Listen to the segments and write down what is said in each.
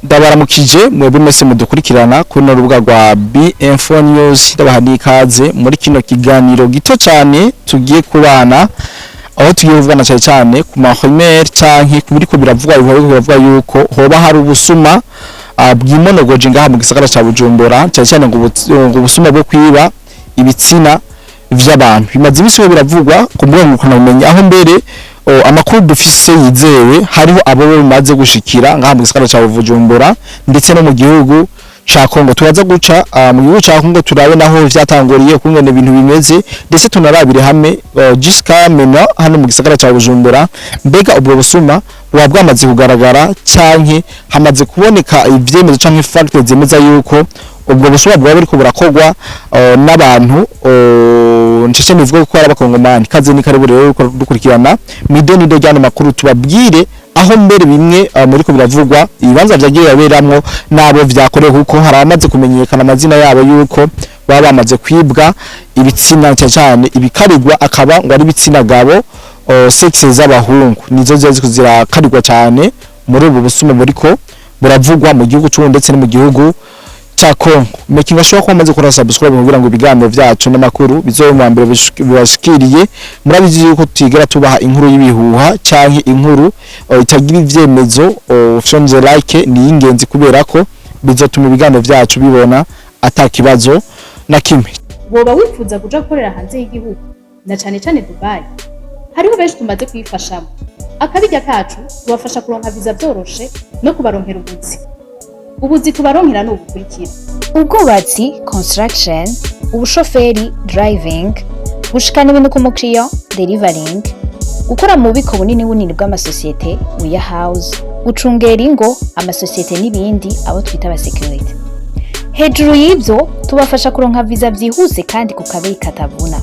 Ndabaramukije mwebwe mwese mudukurikirana kuri no rubuga rwa BM4 News. Ndabaha n'ikaze muri kino kiganiro gito cyane tugiye kubana, aho tugiye kuvugana cyane cyane ku ma rumeurs canke ku biriko biravugwa, bivuga yuko hoba hari ubusuma bwimonogoje ngaha mu gisagara ca Bujumbura, cyane cyane ngo ubusuma bwo kwiba ibitsina vy'abantu. Bimaze imisi biravugwa ku mbuga ngurukanabumenyi, aho mbere amakuru dufise yizewe hariho abo bimaze gushikira ngaha mu gisagara ca Bujumbura ndetse no mu gihugu ca Kongo. Turaza guca mu gihugu ca Kongo, turabe naho vyatanguriye, ukungene ibintu bimeze, ndetse tunarabire hamwe jusqu'à maintenant hano mu gisagara ca Bujumbura, mbega ubwo busuma buba bwamaze kugaragara canke hamaze kuboneka ivyemezo canke facts zemeza yuko ubwo busuma bwaba buriko burakorwa n'abantu nshashe nivuga ko ari Abakongomani. Kaze ni karibu rero dukurikirana mw'idonido ry'ano makuru, tubabwire aho mbere bimwe muriko biravugwa, ibibanza vyagiye baberamwo n'abo vyakorewe, kuko hari abamaze kumenyekana amazina yabo yuko baba bamaze kwibwa ibitsina, cyane cyane ibikarigwa akaba ngo ari ibitsina gabo, sexe z'abahungu nizo ziba ziriko zirakarirwa cyane muri ubu busuma buriko buravugwa mu gihugu c'u ndetse no mu gihugu ca Congo. Making sure ko amaze gukora subscribe kugira ngo ibiganiro vyacu n'amakuru bizobe mu mbere bibashikiriye. Murabizi yuko tutigera tubaha inkuru y'ibihuha canke inkuru itagira ivyemezo. Ufyonze like ni ingenzi kubera ko bizotuma ibiganiro vyacu bibona ata kibazo na kimwe. Woba wifuza kuja gukorera hanze y'igihugu, na cane cane Dubai? Hariho benshi tumaze kuyifashamo. Akabirya kacu tubafasha kuronka viza vyoroshe no kubaronkera ubuzi. Ubuzi tubaronkera ni ubukurikira: ubwubatsi, construction, ubushoferi, driving, gushikana ibintu ku mukiriya, delivering, gukora mu bubiko bunini bunini bw'amasosiyete, warehouse, gucungera ingo, amasosiyete n'ibindi, abo twita aba sécurité. Hejuru y'ibyo, tubafasha kuronka viza byihuse kandi ku kabeyi katavuna.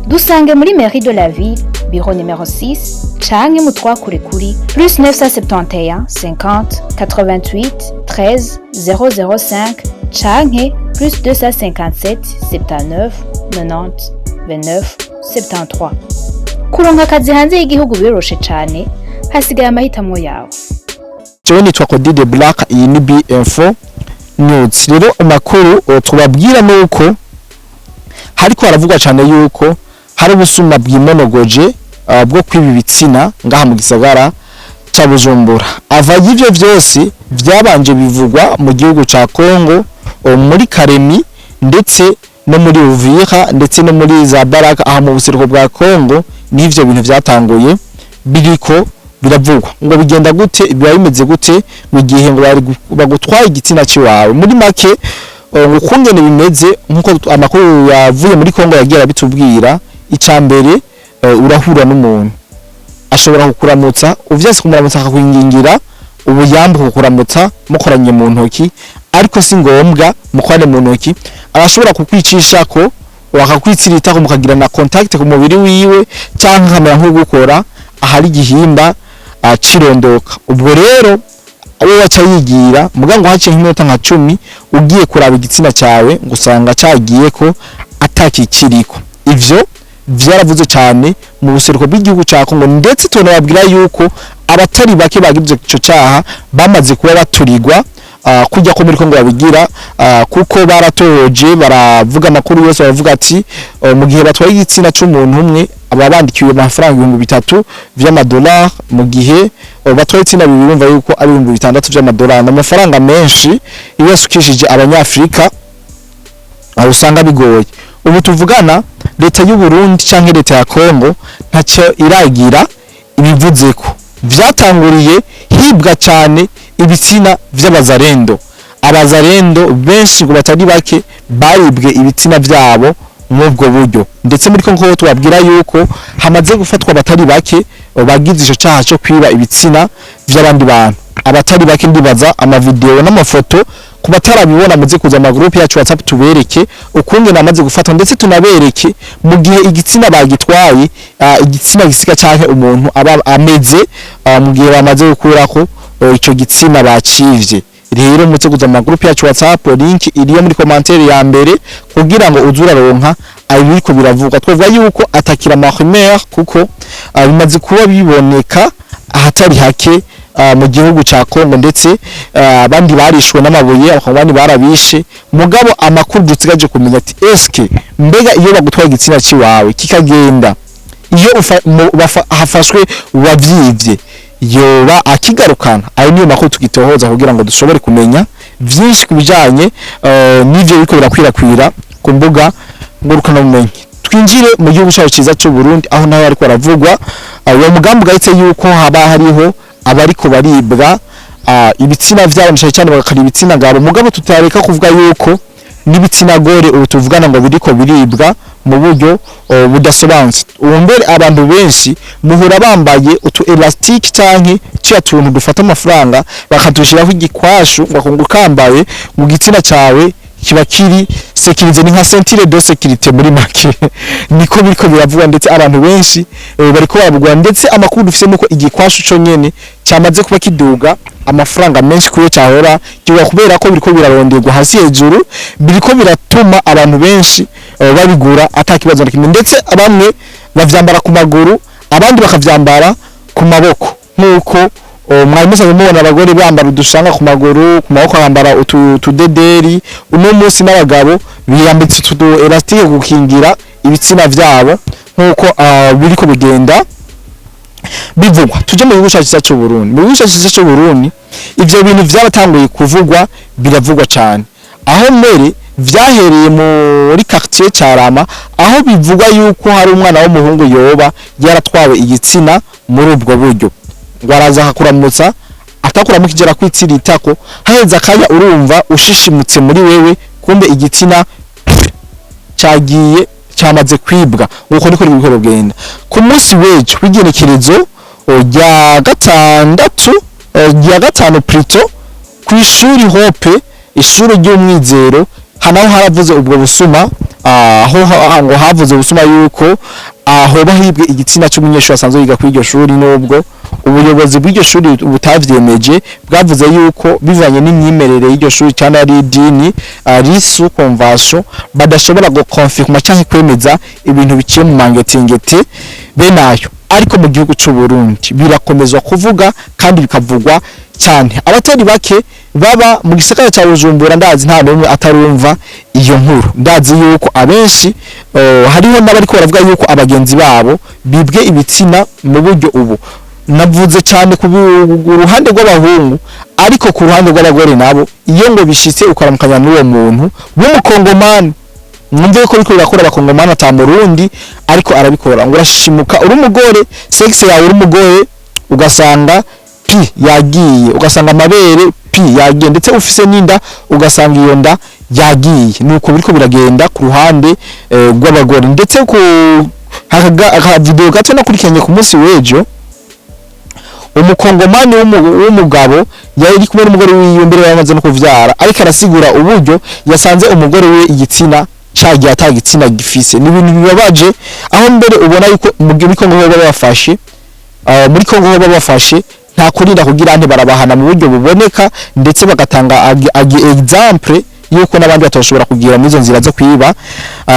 Dusange muri mairie de la ville, bureau numéro 6, canke mutwakure kuri +971 50 88 13 005 canke +257 79 90 29 73. Kuronka akazi hanze y'igihugu biroroshe cane, hasigaye amahitamo yawe. Jewe nitwa Cody de Black, iyi ni BM4 News. Rero amakuru tubabwira nuko hariko haravugwa cyane yuko hari ubusuma bwimonogoje bwo kwiba ibitsina ngaha mu gisagara ca Bujumbura. Ava y'ivyo vyose vyabanje bivugwa mu gihugu ca Congo, muri Karemi ndetse no muri Uvira ndetse no muri za Baraka, aha mu buseruko bwa Congo, n'ivyo bintu vyatanguye biriko biravugwa. Ngo bigenda gute? Biba bimeze gute mu gihe ngo bari bagutwaye igitsina ciwawe? Muri make, ngo ukungene bimeze, nkuko amakuru yavuye muri Congo yagiye arabitubwira, ica mbere, urahura n'umuntu ashobora kukuramutsa, uvyase kumuramutsa akakwingingira ubuyambu kukuramutsa mukoranye mu ntoki, ariko si ngombwa mukorane mu ntoki. Arashobora kukwicishako, wakakwitsiritaho, mukagira na contact ku mubiri wiwe, canke akamera nk'ugukora ahari igihimba cirondoka. Ubwo rero we waca yigira muga ngo haciye nk'iminota nka 10, ugiye kuraba igitsina cyawe ngo usanga cagiye ko atakikiriko. Ivyo vyaravuze cyane mu buseruko bw'igihugu ca Kongo, ndetse tunababwira yuko abatari bake bagize ico cyaha bamaze kuba baturirwa, kujya ko muri Kongo babigira, kuko baratoje baravuga amakuru yose, baravuga ati mu gihe batwaye igitsina c'umuntu umwe aba bandikiwe amafaranga 3000 vy'amadolari, mu gihe batwaye ibitsina bibiri bumva yuko ari 6000 vy'amadolari. Ni amafaranga menshi iyo yasukishije Abanyafrika, aho usanga bigoye. Ubu tuvugana, leta y'u Burundi canke leta ya Kongo ntacyo iragira ibivuzeko. Vyatanguriye hibwa cyane ibitsina vy'Abazarendo. Abazarendo benshi ngo batari bake baribwe ibitsina vyabo mw'ubwo buryo, ndetse muri Kongo tubabwira yuko hamaze gufatwa abatari bake bagize ico caha cyo kwiba ibitsina vy'abandi bantu. Abatari bake, ndibaza amavideo n'amafoto ku batarabibona, muze kuza ama groupe yacu WhatsApp tubereke ukungene amaze gufatwa, ndetse tunabereke mu gihe igitsina bagitwaye, igitsina gisiga canke umuntu aba ameze mu gihe bamaze gukurako ico gitsina bacivye. Rero muze kuza ama groupe yacu WhatsApp, link iriyo muri commentaire ya mbere, kugira ngo uze uraronka ibiriko biravugwa. Twavuga yuko atakira ama rumeur, kuko bimaze kuba biboneka ahatari hake. mu gihugu ca Kongo, ndetse abandi barishwe n'amabuye, abandi barabishe. Mugabo amakuru dusigaje kumenya ati: eske mbega iyo bagutwaye igitsina ciwawe kikagenda, iyo hafashwe uwavyivye, yoba akigarukana? Ayo niyo makuru tugitohoza kugira ngo dushobore kumenya vyinshi ku bijanye n'ivyo biriko birakwirakwira ku mbuga ngurukanabumenyi. Twinjire mu gihugu cyacu cyiza cy'u Burundi, aho naho ariko baravugwa uwo mugambi ugahitse yuko haba hariho abariko baribwa ibitsina vyabo, cyane cyane bagakara ibitsina gabo. Mugabo tutareka kuvuga yuko n'ibitsina gore ubu tuvugana ngo biriko biribwa mu buryo budasobanutse. Ubu mbere abantu benshi muhura bambaye utu élastique canke tuya tuntu dufata amafaranga, bakadushiraho igikwashu ngo akungu kambaye mu gitsina cawe kiba kiri sécurisé, ni nka ceinture de sécurité muri make. Niko biriko biravugwa, ndetse abantu benshi bariko barabugwa. Ndetse amakuru dufise nuko igikwashu co nyene cyamaze kuba kiduga amafaranga menshi kuyo cyahora kiba, kubera ko biriko biraronderwa hasi hejuru, biriko biratuma abantu benshi babigura ata kibazo na kimwe. Ndetse bamwe bavyambara ku maguru, abandi bakavyambara ku maboko, nk'uko mwari musanzwe mubona abagore bambara udushanga ku maguru, ku maboko bambara utudederi. Uno munsi n'abagabo biyambitse utu élastique gukingira ibitsina vyabo, nk'uko biriko bigenda bivugwa. Tuje mu gihugu cyacu cy'u Burundi. Mu gihugu cyacu cy'u Burundi ivyo bintu vyaratanguye kuvugwa, biravugwa cyane, aho mbere vyahereye muri quartier Carama, aho bivugwa yuko hari umwana w'umuhungu yoba yaratwawe igitsina muri ubwo buryo, ngo araza akakuramutsa, atakuramukije kwtsiritako, haheze akanya urumva ushishimutse muri wewe, kumbe igitsina cyagiye, cyamaze kwibwa. Uko niko biriko bigenda. Ku munsi w'ejo w'igenekerezo rya gatandatu, rya gatanu plutôt, ku ishuri Hope, ishuri ry'umwizero, hanaho haravuze ubwo busuma, aho ngo havuze ubusuma yuko hoba hibwe igitsina cy'umunyeshuri asanzwe yiga kuri iryo shuri. Nubwo ubuyobozi bw'iryo shuri butavyemeje, bwavuze yuko bivanye n'imyimerere y'iryo shuri cyane ari idini risu convention, badashobora gukonfirma canke kwemeza ibintu biciye mu mangetingete benayo. Ariko mu gihugu cy'u Burundi birakomezwa kuvuga kandi bikavugwa cyane. Abatari bake baba mu gisagara cya Bujumbura, ndazi nta n'umwe atarumva iyo nkuru. Ndazi yuko abenshi hariho n'abariko baravuga yuko abagenzi babo bibwe ibitsina mu buryo ubu. Navuze cyane ku ruhande rw'abahungu, ariko ku ruhande rw'abagore nabo, iyo ngo bishitse ukaramukanya n'uwo muntu w'umukongomani, mwumve ko biriko birakora abakongomani ata Murundi ariko arabikora, ngo urashimuka uri umugore, sexe yawe uri umugore, ugasanga pi yagiye, ugasanga amabere pi yagiye, ndetse ufise n'inda ugasanga iyo nda yagiye. Nuko biriko biragenda ku ruhande rw'abagore. Ndetse ku aka video gato nakurikiranye ku munsi w'ejo, umukongomani w'umugabo yari kumwe n'umugore wiwe, mbere yamaze no kuvyara, ariko arasigura uburyo yasanze umugore we igitsina cagiye ata gitsina gifise. Ni ibintu bibabaje, aho mbere ubona yuko muri Kongo ho babafashe, muri Kongo ho babafashe nta kurinda kugira nte, barabahana mu buryo buboneka, ndetse bagatanga exemple yuko n'abandi batoshobora kugira muri izo nzira zo kwiba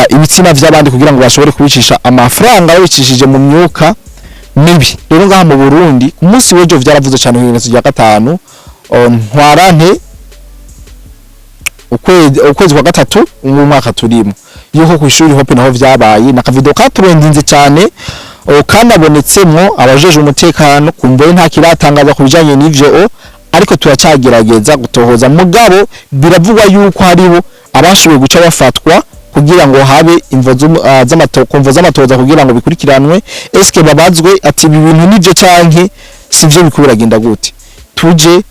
ibitsina vy'abandi kugira ngo bashobore kubicisha amafaranga babicishije mu myuka mibi. Rero ngaha mu Burundi ku munsi w'ejo vyaravuze cyane, ku igenekerezo rya gatanu ntwarante, ukwezi kwa gatatu mu mwaka turimo, yuko ku ishuri Hope naho vyabaye. Na kavideo katurendinze cyane, kanabonetsemwo abajeje umutekano. Kumbe nta kiratangazwa ku bijanye n'ivyo, ariko turacyagerageza gutohoza. Mugabo biravugwa yuko hariho abashoboye guca bafatwa kugira ngo habe imvo kumvo z'amatoza, kugira ngo bikurikiranwe, eske babazwe ati ibi bintu nivyo canke sivyo, biko biragenda gute. Tuje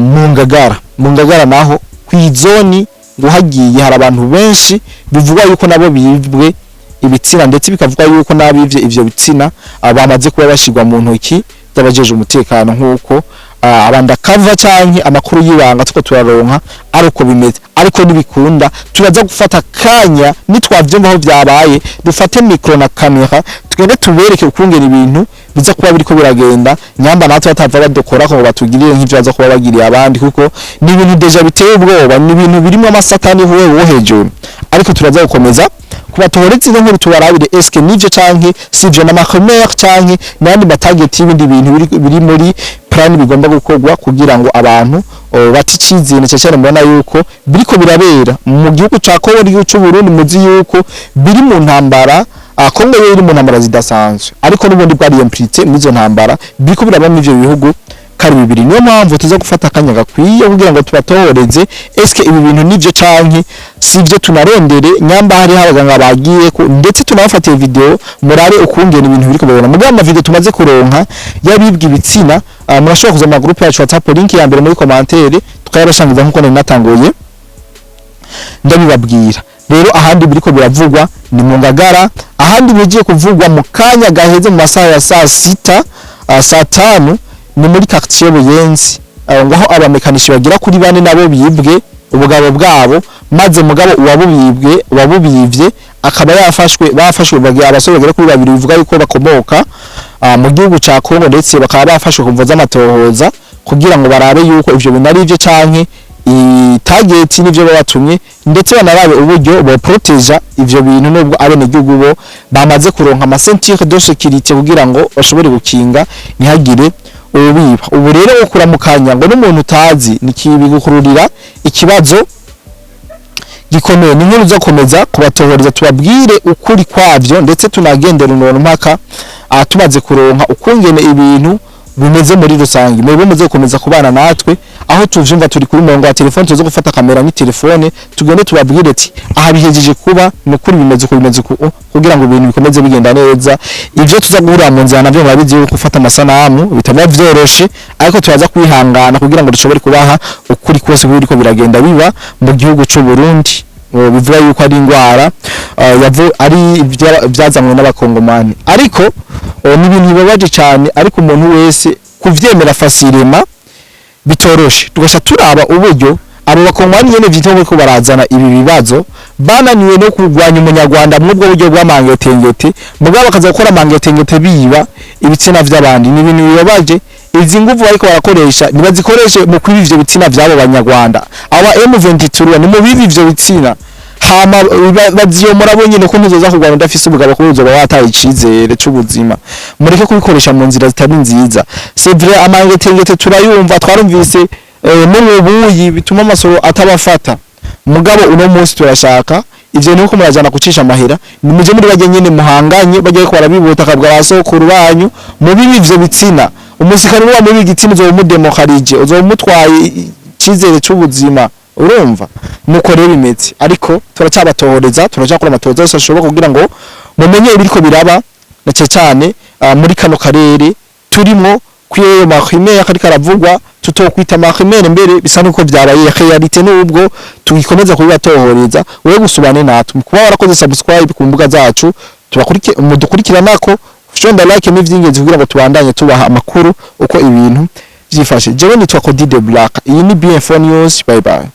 mu Ngagara. Mu Ngagara naho kw'izoni ngo hagiye hari abantu benshi bivugwa yuko nabo bibwe ibitsina, ndetse bikavugwa yuko n'abivye ivyo bitsina bamaze kuba bashirwa mu ntoki z'abajeje umutekano, nk'uko abandakava canke amakuru y'ibanga tuko turaronka ari uko bimeze. Ariko nibikunda turaza gufata kanya, nitwavyumva aho vyabaye, dufate micro na kamera, tugende tubereke ukungena ibintu biza kuba biriko biragenda, nyamba natwe batava badukora ko ngo batugirire nk'ivyo baza kuba bagiriye abandi, kuko ni ibintu déjà biteye ubwoba, ni ibintu birimo amasatani huwe wo hejuru. Ariko turaza gukomeza kubatohoreza izo nkuru, tubarabire eske nivyo canke sivyo, n'ama rumeurs canke n'ayandi ma target y'ibindi bintu biri muri plan bigomba gukorwa kugira ngo abantu bati icizere, cyane cyane mubona yuko biriko birabera mu gihugu ca Kongo n'igihugu c'u Burundi. Muzi yuko biri mu ntambara. Kongo yo iri mu ntambara zidasanzwe, ariko n'ubundi bwari impliqué muri izo ntambara biriko biraba muri ivyo bihugu kari bibiri. Niyo mpamvu tuza gufata akanya gakwiye kugira ngo tubatohoreze eske ibi bintu nivyo canke sivyo, tunarondere nyamba hari abaganga bagiye ko, ndetse tunabafatiye video murabe ukungena ibintu biriko birabona. Mugabo ama video tumaze kuronka yabibwa ibitsina, murashobora kuza mu groupe yacu WhatsApp, link ya mbere muri commentaire, tukayabashangiza nkuko nari natanguye ndabibabwira. Rero ahandi biriko biravugwa ni mu Ngagara, ahandi bigiye kuvugwa mu kanya gaheze mu masaha ya saa 6, saa 5, ni muri quartier Buyenzi, ngaho abamekanishi bagera kuri bane nabo bibwe ubugabo bwabo, maze mugabo uwabubibwe, uwabubivye akaba yafashwe. Bafashwe bagira abasore bagera kuri babiri, bivuga yuko bakomoka mu gihugu ca Kongo, ndetse bakaba bafashwe kumvo z'amatohoza kugira ngo barabe yuko ivyo bintu ari ivyo canke target n'ivyo babatumye, ndetse banarabe uburyo bo proteja ivyo bintu, nubwo abenegihugu bo bamaze kuronka ama ceinture de sécurité kugira ngo bashobore gukinga ntihagire ubiba. Ubu rero wo kuramukanya ngo n'umuntu utazi nikibigukururira ikibazo gikomeye. Ni inkuru zo komeza kubatohoreza, tubabwire ukuri kwavyo, ndetse tunagendera umuntu mpaka tumaze kuronka ukungene ibintu bimeze muri rusange. Mwebwe muze gukomeza kubana natwe aho tuvyumva, turi kuri murongo wa telefone, tuze gufata kamera ni telefone, tugende tubabwire ati aha bihejeje kuba, ni ukuri bimeze uko bimeze uku, kugira ngo ibintu bikomeze bigenda neza. Ivyo tuza guhurira mu nzira navyo murabizi yuko gufata amasanamu bitaba vyoroshe, ariko turaza kwihangana kugira ngo dushobore kubaha ukuri kose biriko biragenda biba mu gihugu c'u Burundi. Bivuga yuko ari ingwara ari vyazanywe n'abakongomani, ariko ni ibintu bibabaje cyane, ariko umuntu wese kuvyemera facilement bitoroshe. Tugasha turaba uburyo abo bakongomani nyene vyitwa ko barazana ibi bibazo bananiwe no kurwanya umunyarwanda mw'ubwo buryo bw'amangetengete, mugabo bakaza gukora amangetengete biba ibitsina vy'abandi. Ni ibintu bibabaje. Izi nguvu bariko barakoresha ntibazikoreshe mu kwiba ivyo bitsina vy'abo banyarwanda. Aba M23 ni mu bibi ivyo bitsina, hama baziyomora bo nyene, ko ntuzoza kurwana udafise ubugabo, kuko uzoba wataye icizere c'ubuzima. Mureke kubikoresha mu nzira zitari nziza. C'est vrai, amangetengete turayumva, twarumvise no mu buyi bituma amasoro atabafata, mugabo uno munsi turashaka ivyo nuko murajana gucisha amahera, nimuje muri bajye nyene muhanganye bagiye ko barabibuta akabwa ba sokuru banyu mubibi ivyo bitsina. Umusikari wa mubi igitsina uzoba umudemokarije, uzoba umutwaye icizere c'ubuzima. Urumva nuko rero bimeze, ariko turacyabatohoreza, turacyakora amatohoza yose ashoboka kugira ngo mumenye ibiriko biraba, na cyane cyane muri kano karere turimo kwiyo mahime akariko karavugwa, tutokwita mahimere mbere bisa nuko vyabaye réalité, nubwo tugikomeza kubibatohoreza. Wewe gusubane natwe, kuba warakoze subscribe ku mbuga zacu, tubakurike mudukurikiranako, fyonda like n'ivyingenzi kugira ngo tubandanye tubaha amakuru uko ibintu vyifashe. Jewe nitwa Cody de Black, iyi ni BF4 News. Bye bye.